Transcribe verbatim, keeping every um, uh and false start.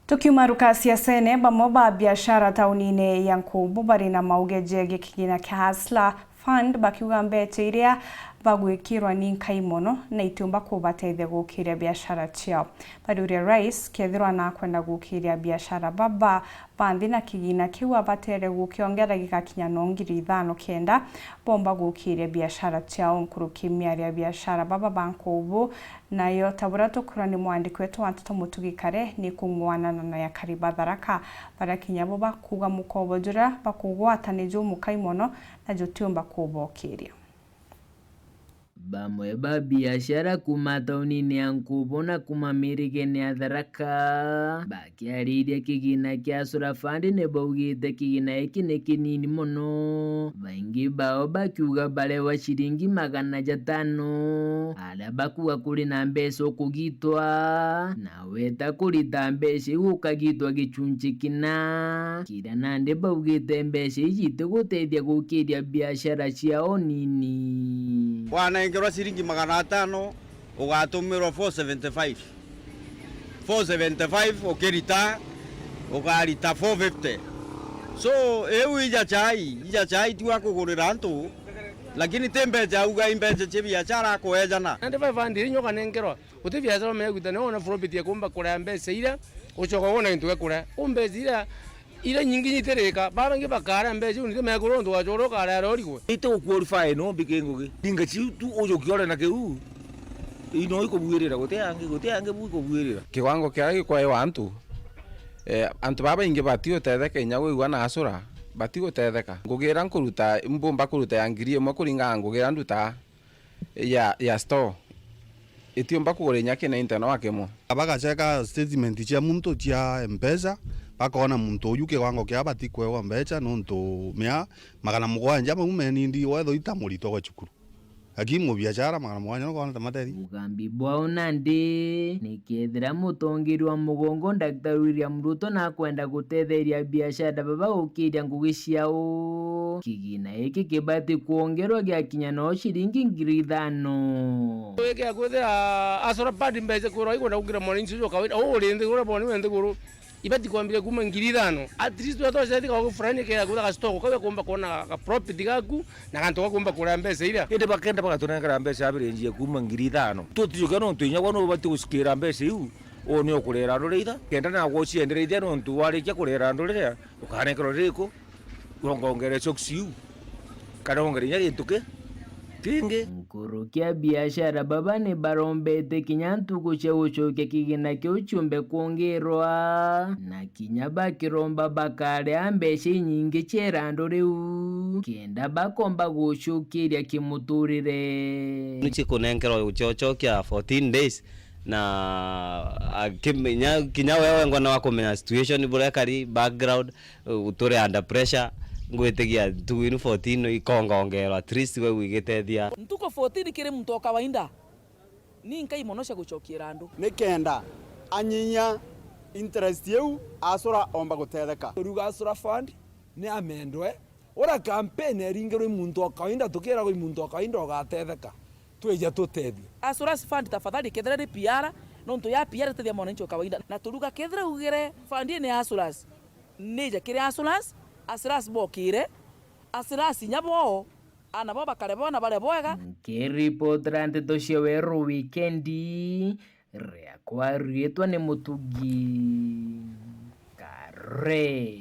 Tukiuma ruka siasene, bamwe ba biashara taunine ya Nkubu bari na mauge jegie kigina kia Hustler Fund, bakiuga mbeca iria bagwikirwa ni nkai mono na itiumba kubateithia gukiria biashara ciao. Bariuria rais kethirwa nakwenda gukiria biashara baba ba nthi na kigina kiu abatere gukiongera gigakinya no ngiri ithano kenda bomba gukiria biashara ciao. Nkuruki miario ya biashara baba ba Nkubu nayo, ta buria tukwirwa ni mwandiki wetu wa nteto Mutugi Kare, ni kung'wanana na akari ba Tharaka, baria kinya bo bakuuga mukobo juria bakugwata ni jumukai mono na jutiumba kubokiria. Bamwe ba biashara kuuma taunine ya Nkubu na kuuma mirigene ya Tharaka bakiariria kigina kia Hustler Fund ni baugite kigina giki ni kinini mono, baingi bao bakiuga barewa ciringi magana jatano, aria bakuuga kuri na mbeca ukugitwa, na weta kurita mbeca iu ukagitwa gicunci kina, kiria nandi baugite mbeca iji itiguteithia gukiria biashara ciao nini. Wanengerwa ciringi magana atano, ugatumirwa four seventy-five. Four seventy-five ukirita, ukarita four fifty. So, iu ija chai, ija chai tu akugurira antu, lakini ti mbeca auga i mbeca cia biashara akuejana. Nandi five hundred inyo ukanengerwa, uti biashara umeguta, ni wona profit ya kumba kurea mbeca iria, ucoka wona gintu gia kurea. U mbeca iria, iria nyingi nyitirika, baba bangi bakarea mbeca iu, niti megura untu wachora ukarera urigwe. Ite guqualify no mbike ngugi. Ninga ciu tu ujuki ore na kiu. Ino ikubuirira, guti angi, guti angi bu ikubuirira. Kiwango kiria gikwaewa antu, eh, antu babaingi bati gutetheka inya gwigua na Hustler, bati gutetheka. Ngugi iria nkuruta, mbumba kuruta ya ngiri imwe kuringana na ngugi iria ndutaa ya, ya store. Itiumba kugura inya kinainte no akimwe. Bagacheka statement cia muntu cia Mpesa, bakona muntu uyu kiwango kia bati kwewa mbeca nontu mia magana mugwanja mau menindi wetho ita murito gwa cukuru. Lakini mubiashara magana mugwanja no kona ta materi. Ugambi bwao nandi ni kethira mutongeri wa mugongo Daktari William Ruto nakwenda gutetheria biashara baba gukiria ngugi ciao, kigina giki kibati kwongerwa giakinya no ciringi ngiri ithano. Wikea kwithira Hustler Fund mbeca kwirwa ikwenda kugira mwananchi ucio kawaida, uu uri nthiguru, boni we nthiguru, ibati kwambia kuma ngiri ithano. At least wetwa cethi kawagu fulani kega kwitha ga stock, kau gakumba kwona ga profit gaku, na gantu gakumba kurea mbeca iria. Indi bakenda bagatunengera mbeca average ya kuma ngiri ithano. Tutijukia nontu inya gwe nubati gucikira mbeca iu, uu ni ukurera andu riitha, kenda nagwe uciendereithia nontu warikia kurera andu riria, ukanenkerwa ririku, wongongere socks iu, kana wongere inya gintu ki, kingi. Nkuruki a biashara baba ni barombete kinya ntuku cia gucokia kigina kiu ciumbe kwongerwa, na kinya bakiromba bakaria mbeca inyingi cia irandu riu, kenda bakomba gucukiria kimuturire. Ni cikunenkerwa gucocokia fourteen days, na akimenya, kinya we wengwa no akumenya situation buria ekari, background, uh, turi under pressure, ngwitikia ntuku inu fourteen ikongongerwa, at least we wigitethia. Ntuku fourteen kiri muntu o kawaida. Ni nkai mono cia gucokiira andu. Ni kenda anyihia interest iu, Hustler omba gutetheka. Turiuga Hustler Fund ni amendwe. Ura campaign eringirwe i muntu o kawaida, tukiragwa i muntu o kawaida ugatetheka. Twija tutethie. Hustlers Fund tafadhali, kethira ri P R, nontu ya P R itethia mwananchi o kawaida. Na turiuga kethira ugire fund ii ni Hustlers, nija kiri Hustlers, Hustlers bokire, Hustlers inya bo Aana bao bakare boona bare bwega. Nkiripotera nteto cia Weru Wikendi, riakwa riitwa ni Mutugi Kare.